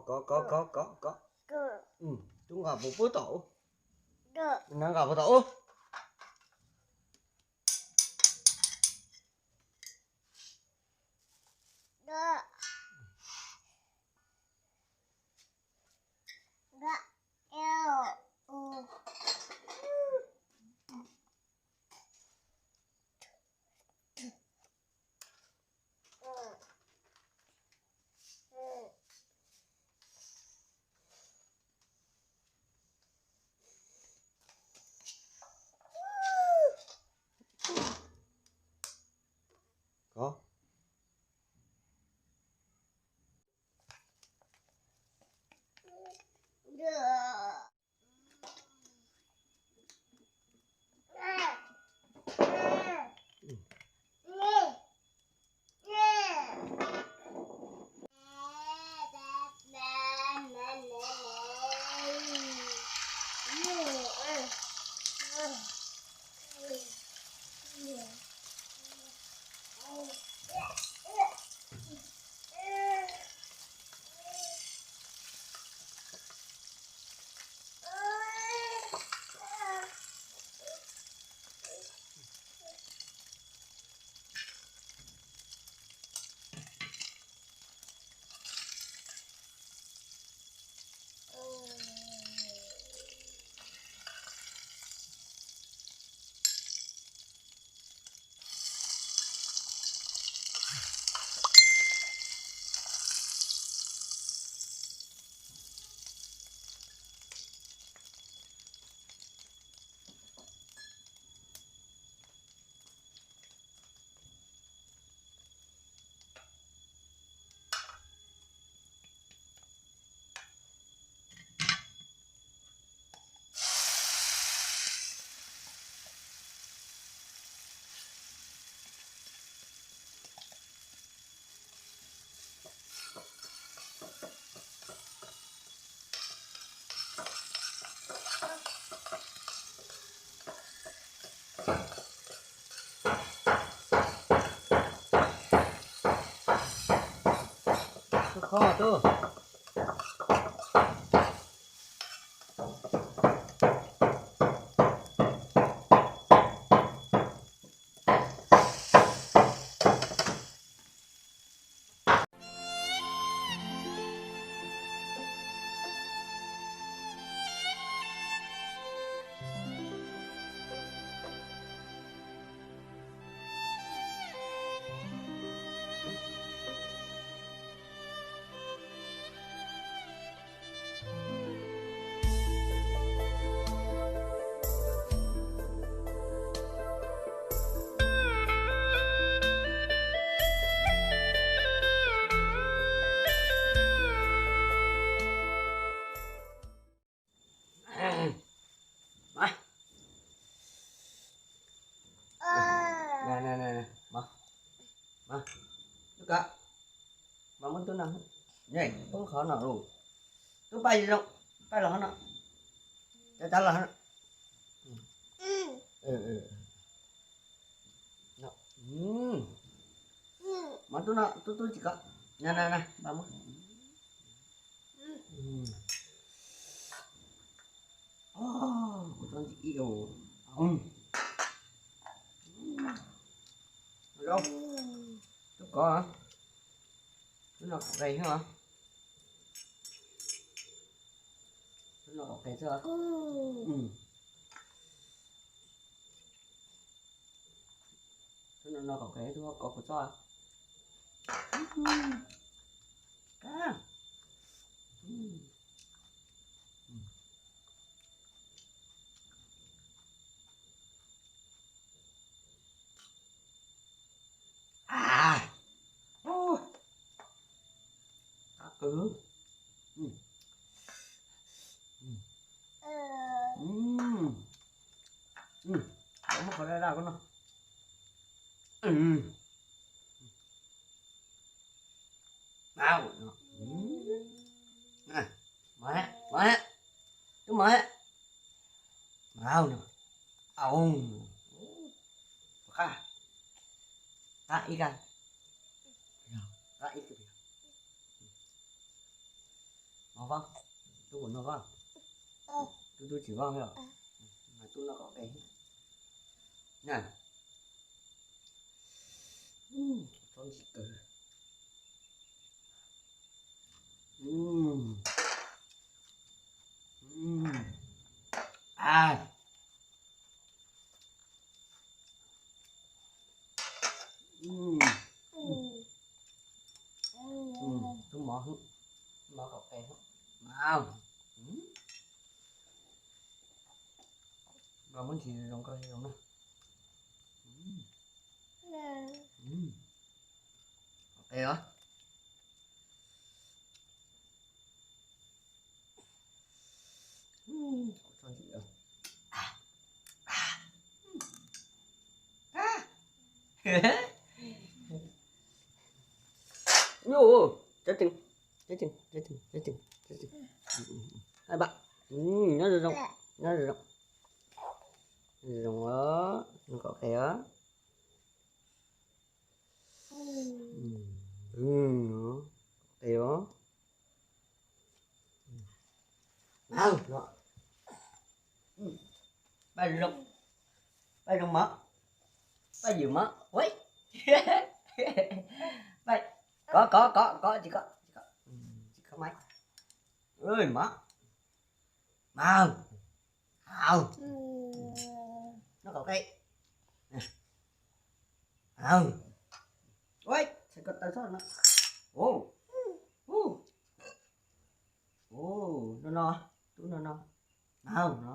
Kov, kov, kov, kov, kov. Tub nqa puv puag tom ub. Nqa puag tom ub. Kov. Tub, khob tub. Mas, mas, mas, mas, mas muab tub no, poob qhov no lauj. Tub paj zoo, paj los qhov no, tav tav los qhov no. Mas tub no, tub tub tsis kov, na na na, paj muab. Kuv txhob ntxim ib zaug. Tub kov, tub no qe xwb os. Tub no qe xwb os. Tub no no qe, tub kov kuv txhob. Qab qwg. Muab qhov daj daj koj no. Mov, mov, tub mov, mov, au, qab, qab ib ka, qab ib ka. Vaj, tub puas noj vaj? Tub, tub tsis vaj os. Mas tub noj kom qe na. Tsob ntsim kawg. Tub mov, mov kom qe. Mas muab ntsis zoo koj zoo na. Qe os. Nyob zoo zoo, nyob zoo zoo. Zoo os, zoo kom qe os. Qe os. Paj zoo, paj zoo mov, paj ywm mov. Kov kov kov kov, tsis kov, tsis kov, tsis kov maiv. Mov, mov, noj kom qe. Ua, txhais ko taw txhob no. No no, tub no no. Mov no.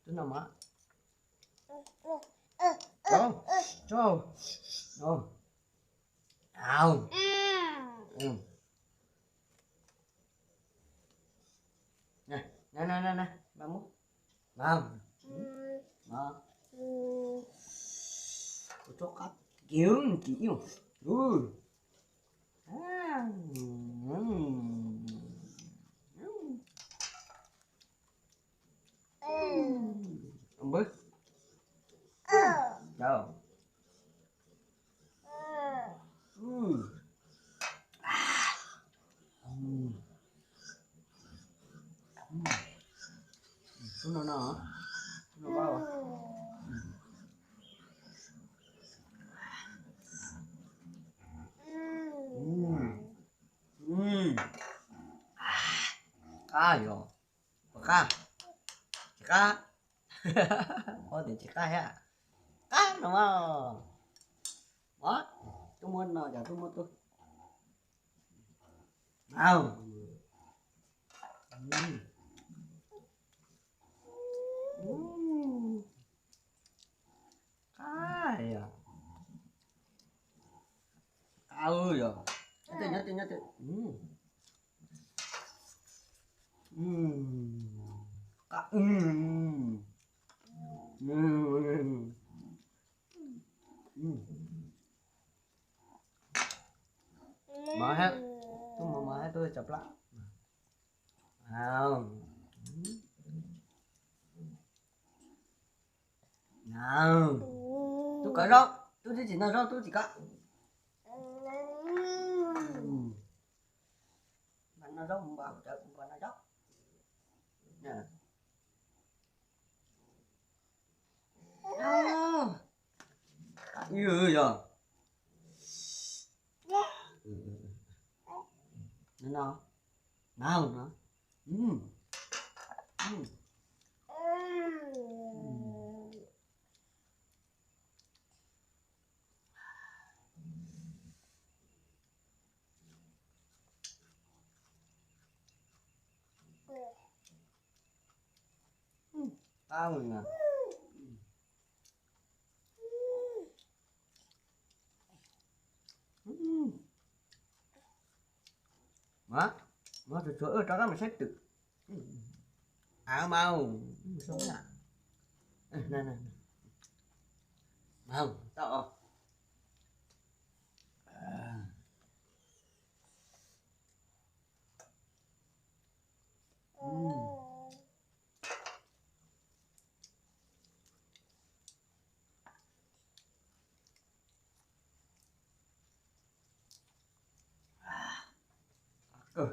Tub no mov. Kuv txhob qab kiag kiag ib. Npawg. Tub no no, tub no no. Qab yog, puas qab? Tsis qab. Ua tias tsis qab thiab. Qab no mas. Tub muab no, cas tub muab tub. Qab yog, qab yog. Nyob twj, nyob twj, nyob twj. Qab. Mov thiab, tub mov, mov thiab tub tso plab. Tub kov zaub, tub twb tsis noj zaub, tub tsis kov. Npaj noj zaub, npaj noj zaub. Yog no, no no. Qab na. Mas, mas tsuag tsuag, rov qab mus saib twm. Av mas, soo na. Mas tau os. Kawg.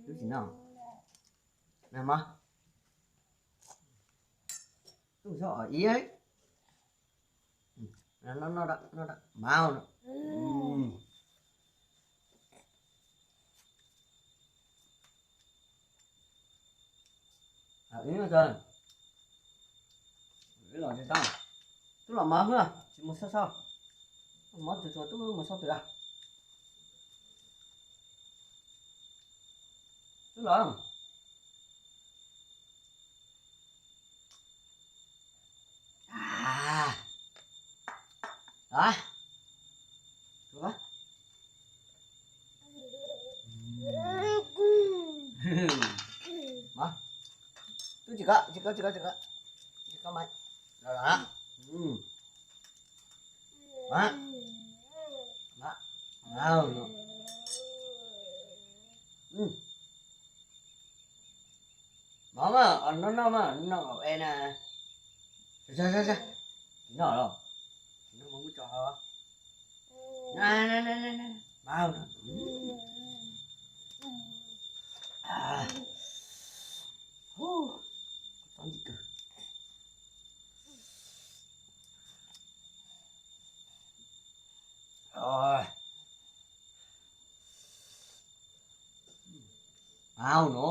Twb tsis noj. Noj mas. Tub sob ib. Noj, noj, noj, noj, noj, mau no. Ib no tso. Ib los tsis tau. Tub los mov xwb, tsis mus soj soj. Mov tsuag tsuag tub mus soj twg a? Tub los. A, a, twb tsis kov, tsis kov, tsis kov, tsis kov, tsis kov mas. Los los. Mas, mas, mas, no mas, no no mas, no e na. Sav, sav, sav, sav. Tsis noj los? Tsis noj mas muab tso hauv. Na, na, na, na, na. Mau no. Hu, txob ntsim kawg. Au no.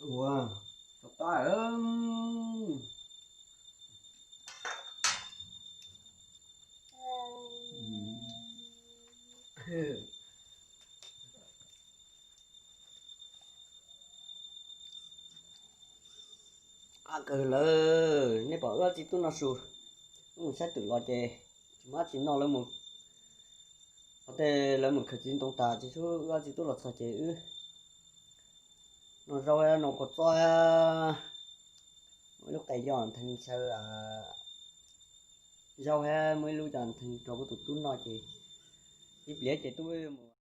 Ua, tau tas. Qab kawg lawm, nej pom wb ob txiv tub no su, wb mus saib twm los ces tsis muaj dab tsi noj, lawv mus, qhov tej lawv mus khaws txiv ntoo tas ces xub wb ob txiv tub los txog ces wb noj zaub, noj kua txob, muaj ib lub qe yoj ntheev xyaw zaub thiab muaj ib lub cov ntheev rau kuv tus tub noj ces ib pliag ces tub mus